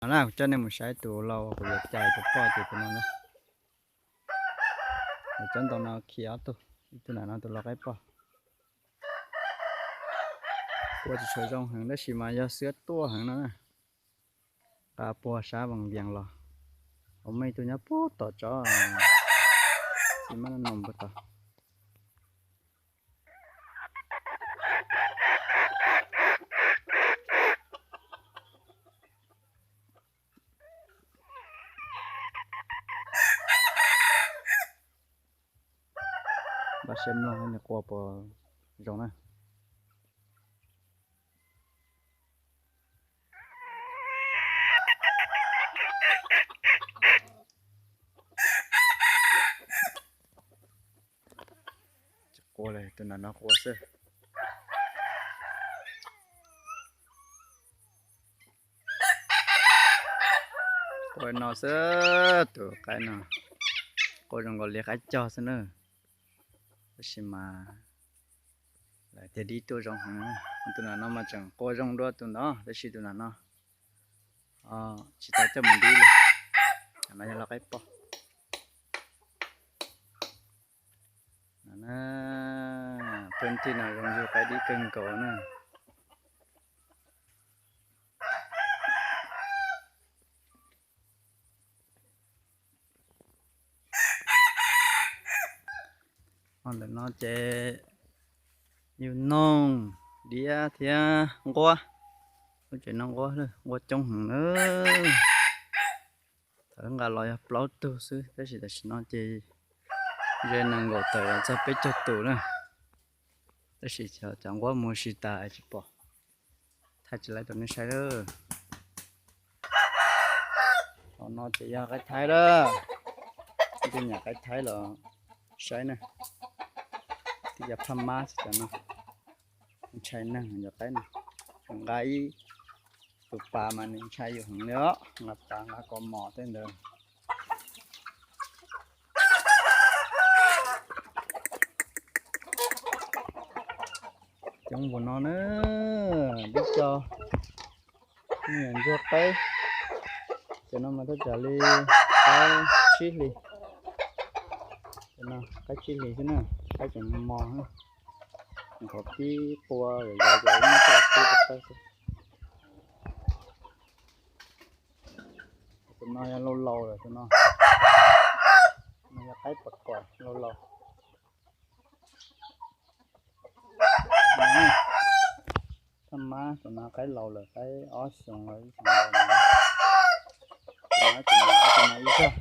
No na, kuv coj nej mus saib tus lau uas kuv yuav cais tus poj ces tus no na. Kuv coj ntoo no khi ob tug, ib tug nram no tus lau qaib poj. Kua tsis tshua zoo heev tab sis mas yog xwab tuaj heev no na. Nqa puag sab Vaj Vias los, hauv muaj ib tug nyob puag tom tsob, txiv mab no puag tod. Npaj siab mloog nws qua puas zoo na. Tsis qua li, tus nram no qua xwb. Qua no xwb, tus qaib no qua zoo nkaus li qaib cog xwb na. Tab sis mas lawv tiag dib tuaj zoo heev. Tus nram no mas tseem qua zoo dua tus ntawd tab sis tus nram no tsis tau coj mus dib li. No yog lau qaib poj. Pheej tij no zoo yug qaib dib kawg nkaus na. Ntawm no ces yus noog, diab thiab nquab. Lub tsev no nquab, nquab coob heev na. Thaum nqa los yog plaub tug xwb tab sis tam sim no ces ze nees nkaum tawm los txog peb caug tus na. Tab sis cov nquab mus si tas tsis pom, thaij tsis laib rau nej saib lawm. Hauv no ces yog qaib thaib lawm. Ib tug nyam qaib thaib los saib na. Twb yog phaj mab xwb cov no. Ntshai neeg cov qaib no. Nqa ib tus pas mas nws ntshai yus heev li os, nqa pas nqa kaus mom tej ntawd. Coob npaum no na, tib co me nyuam ntsuag qaib. Cov no mas thaj tsam li qaib tsib hlis. Cov no qaib tsib hlis xwb na, qaib tseem mos mos, qhov pib qua yom, yog cov muab coj los pub rau qaib xwb. Tus no yog laus laus lawm tus no. No yog qaib pas kuam laus laus. Phaj mab tus no qaib laus lawm, qaib ob xyoos los ib xyoos ntau. Tus no ib zag.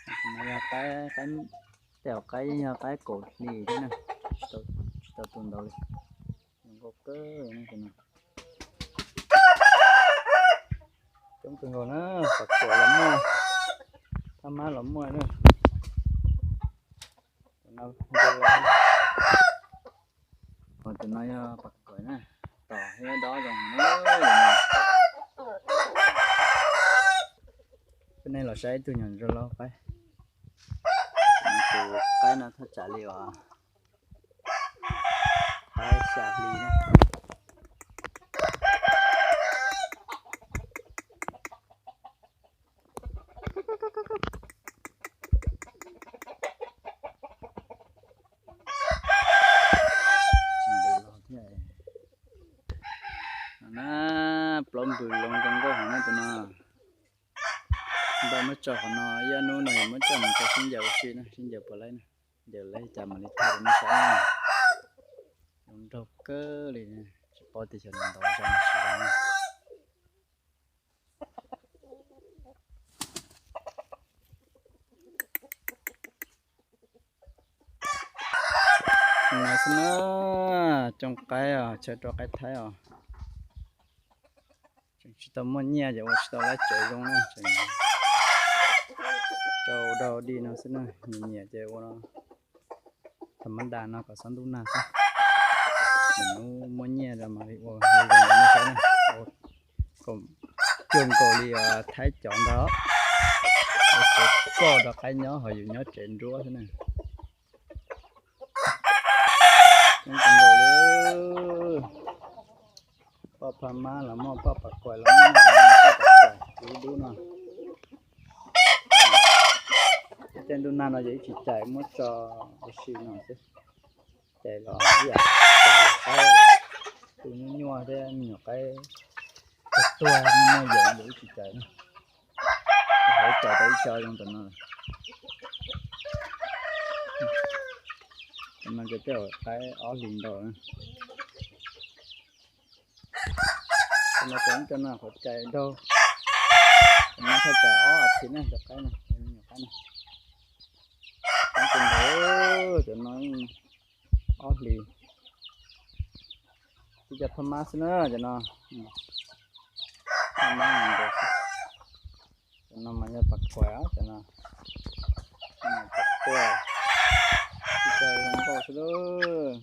Tus no yog qaib, tej zaum qaib yog qaib kaum hlis thiab na, tsis tau tu ntau li. Zoo nkauj kawg tus no. Coob kawg nkaus na, pas kuam los muaj, phaj mab los muaj na. Tus no yog pas kuam na, tom thiab dob zoo heev. Coj nej los saib ib tug nyuam ntsuag laus qaib. Tus qaib no thaj tsam li uas qaib xya hli na. Na, plaub ntws loo zoo nkauj heev na tus no. Npaj muab tso qhov no, ib ob hnub no yog muab coj mus rau sib ncaws ua si na, sib ncaws puas laib na. Ncaws laib cas mam li thaij rau nej saib. Zoo nraug kawg li, tsis paub tias xyov ntau zoo tsis zoo na. No xwb na, coob qaib os, chaw rau qaib thaib os. Tseem tsis tau muaj nyiaj ces ua tsis tau lab tsev zoo na, tseem rau dau di no xwb na, nyiam nyiam ces ua thaum mab das no kom xob ntuj nag xwb. Hnub muaj nyiaj rau mam li ua zoo rau nej saib na. Cuag nkaus li thaib cov ntag, ua tsev koj rau qaib nyob ho yus nyob tsev nruab xwb na. Coob kawg nkaus li. Poj phab mab los muaj, poj pas kuam los muaj, poj pas kuam ib dub no. Tej ntuj nag no yog ib tsis cais, muab tso ua si no xwb. Cais los ib yam, cais los qaib tu nyuaj nyuaj thiab me nyuam qaib tuag tuag muaj muaj yeem yog ib tsis cais na. Hauv cais tau ib co zoo tam no. Tam no ces tej zaum qaib ob hlis ntau na. Tam no cov ib co no qhov cais daug, tam no thaj tsam ob as thiv na cov qaib no, cov me nyuam qaib no. Cov ntawd cov no ob hlis. Ib co phab mab xwb na cov no. Phab mab ntawd xwb. Cov no mas yog pas kuam, cov no pas kuam, ib co zoo nkauj xwb lauj.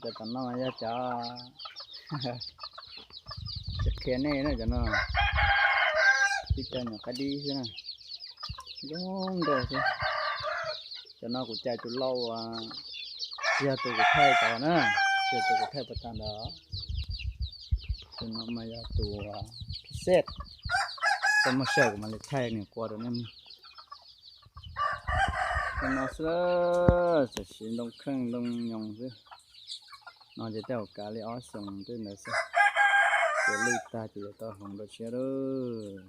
Cov tom no mas yog cov, tsis qhia nej na cov no, ib co nyuam qaib dib xwb na, zoo nkauj xwb. Cov no kuv cais tus lau, tsis yog tus kuv thaij tau na, tsis yog tus kuv thaij puas tag ntawd. Tus no mas yog tus phij xej, tej muaj sij hawm kuv mam li thaij nws qua rau nej. Tus no xwb, tam sim ntoo kheej ntoo nyoos xwb. No ces tej zaum kav li ob xyoos tej ntawd xwb, ces lwj tag ces yuav tau hloov dua tshiab lawm.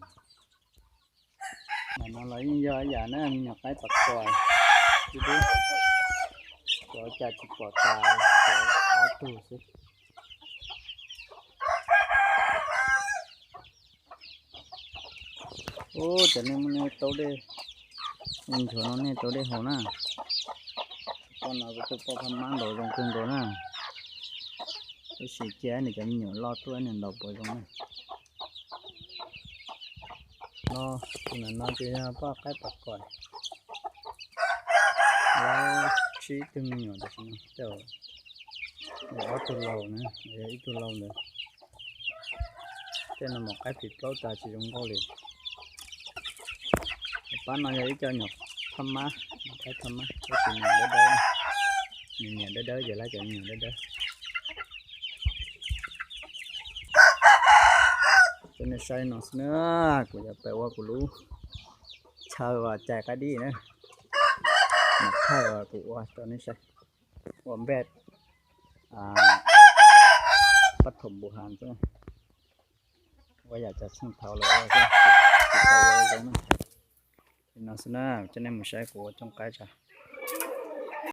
Ntawm no los yeej yog ib yam na, me nyuam qaib pas kuam ib dub, cov cas tsis pom tas, cov ob tug xwb. Ub, cov nej muaj nej tau dej, nej nchuav no nej tau dej haus na. Poj no kuv tus poj phab mab ntaus zoo kawg nkaus na. Tab sis cia nws cov me nyuam loj tuaj nws ntaus puas zoo na. No, tus ntawm no ces yog poj qaib pas kuam, lawv tsib tug me nyuam tam sim no, tej zaum ob tug laus na, yog ib tug laus ntawd. Tej no mas qaib phim plaub tas tsis zoo nkauj li. Pab no yog ib co nyuam phab mab, qaib phab mab, tab sis nws dawb dawb, nws niam dawb dawb ces lawv cov niam dawb dawb. Cov nej saib no xwb na, kuv yuav pem ua kuv lub chaw uas cais qaib dib na, mas thaij uas kuv ua rau nej saib, ua npej pab thaum npus has xwb, ua yam cov txheej thaud los ua xwb, tsis tau ua zoo na. Li no xwb na, cov nej mus saib kuv ua cooj qaib tso.